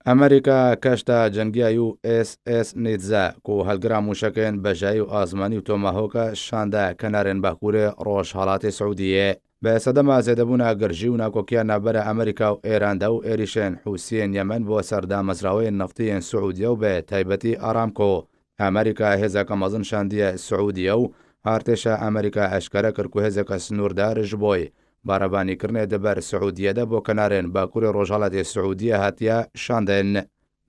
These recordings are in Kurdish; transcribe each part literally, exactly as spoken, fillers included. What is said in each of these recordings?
Amerîka keşta cengiya U S S Nîtze ku helgira mûşekên bejayî û azmanî û Tomahawk e şande kenarên bakurê rojhalatê Siûdiyê. Bi sedema zêdebûna girjî û nakokiya navbera Amerîka û Êran de û êrîşên Hûsiyên Yemen bo ser damezraweyên neftî yên Siûdiye û bi taybetî Aramco, Amerîka hêzeke mezin şandiye Siûdiye û artêşa Amerîka eşkere kir ku hêzeke sinûrdar ji boy barevanîkirinê di ber Siûdiyê de bo kenarên bakurê rojhalatê Siûdiyê hatiye şandin.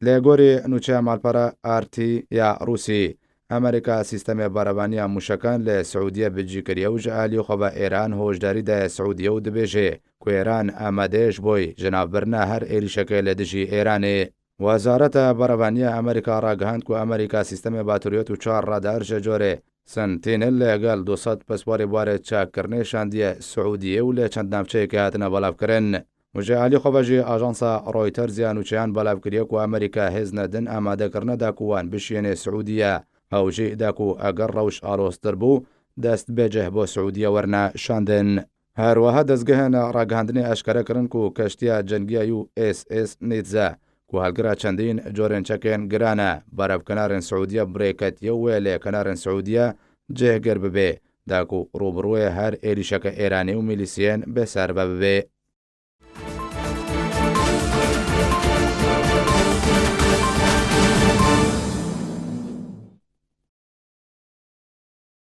Lê gorî nûçeya malpera R T ya Rûsî, Amerîka sîstemê barevaniya mûşekan li Siûdiyê bicî kiriye û ji alî xwe ve Êran hoşdarî daye Siûdiyê û dibêje ku Êran amade ji boy ji nav birina her êrîşekê li dijî Êranê. Wezareta Barevaniya Amerîka ragihand ku Amerîka sîstemê Patriot û çar radar ji corê Sentinel li gel du sed pisporê barê çakkirinê şandiye Siûdiyê û li çend navçeyekê hatine belavkirin. Û ji alî xwe ve jî ajansa Reuters ya nûçeyan belav kiriye ku Amerîka hêzine din amade kirine da ku wan bişiyêne Siûdiye. Ew jî da ku eger rewş aloztir bû, dest bê cih bo Siûdiye werine şandin. Her wiha dezgehên ragihandinê eşkere kirin ku keştiya cengiya U S S Nîtze ku helgira çendîn corên çekên giran e, berev kenarên Siûdiye bi rê ketiye û wê lê kenarên Siûdiye cihgir bibe, da ku rûbirûyê her êrîşeke Êranî û milîsiyên bê ser ve bibe.